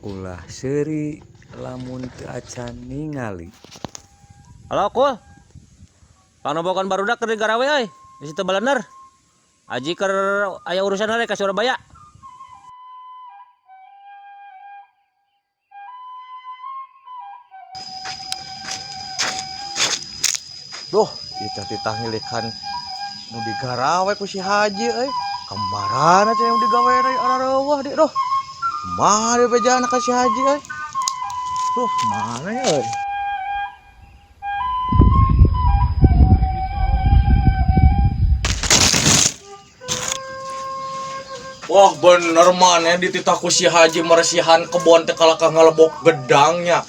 Ulah seuri lamun teu acan ningali. Halo, Kul. Pangnobokan barudak keur garawe euy. Di situ balener. Aji keur aya urusan heula ka Surabaya. Duh, ieu teh titah ngilikan nu digarawe ku si Haji euy. Kamarana cenah nu digawe deui arareuwah di duh. Kumaha deui bejana ka si Haji euy. Duh, mana ya euy? Wah bener maneh dititah ku si Haji meresihan kebon teh kalakah ngalebok gedangnya.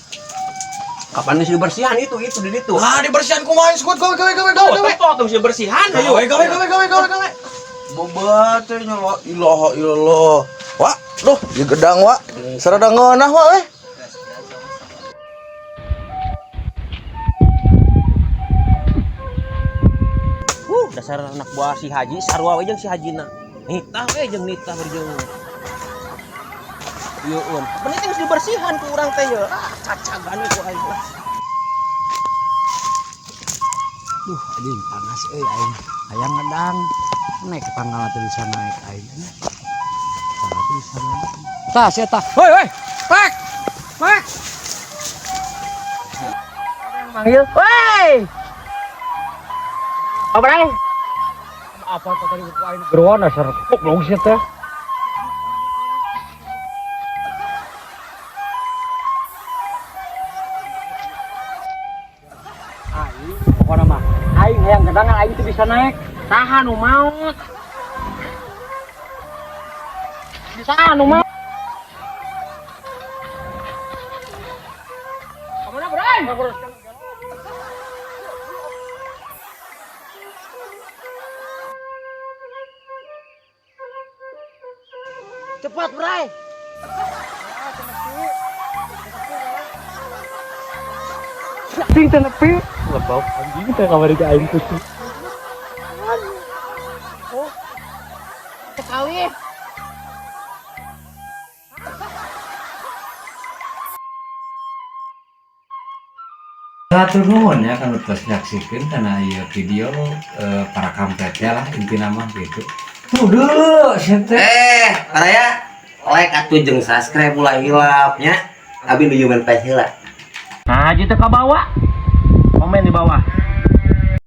Kapan geus dibersihan itu di ditu. Ah dibersihan kumaha skut gawe gawe gawe gawe gawe. Tong geus dibersihan Gawe gawe gawe gawe gawe gawe. Bobat teh nya la ilaha illallah. Wak, duh, ieu gedang wak. Sarada ngeunah wak eh. Dasar anak buah si Haji sarua we jeung si Hajina. Nitah we jeung nitah berjeung. Yeueun. Bener teh geus dibersihan ku urang teh ye. Ah, cacagan we ku aing lah. Duh, anjing panas euy aing. Hayang ngedang. Naik ke tanggal teh bisa naik aing. Tanggal teh bisa naik. Tah, sia tah. Hoi, hoi. Pak. Pak. Manggil, "Woi!" Apa, Bray? Apa teh tadi ku aing geroan dasar goblok sia teh. Aing pokona mah aing hayang gedangan aing teu bisa naik. Saha nu maot? Saha nu maot? Kamana, Bray? Cepat, Bray. Anjing teh nepi. Lebok anjing teh kamari ke aing kucing. Sekali. Hatur nuhun ya kanu tos nyaksikeun kana ieu video para kampret lah intina mah gitu. Tuh deuleu sia teh. Raya, like atuh jeung subscribe ulah hilap nya. Abi nuju main PS heula. Nah, haji teh ka bawah. Komen di bawah.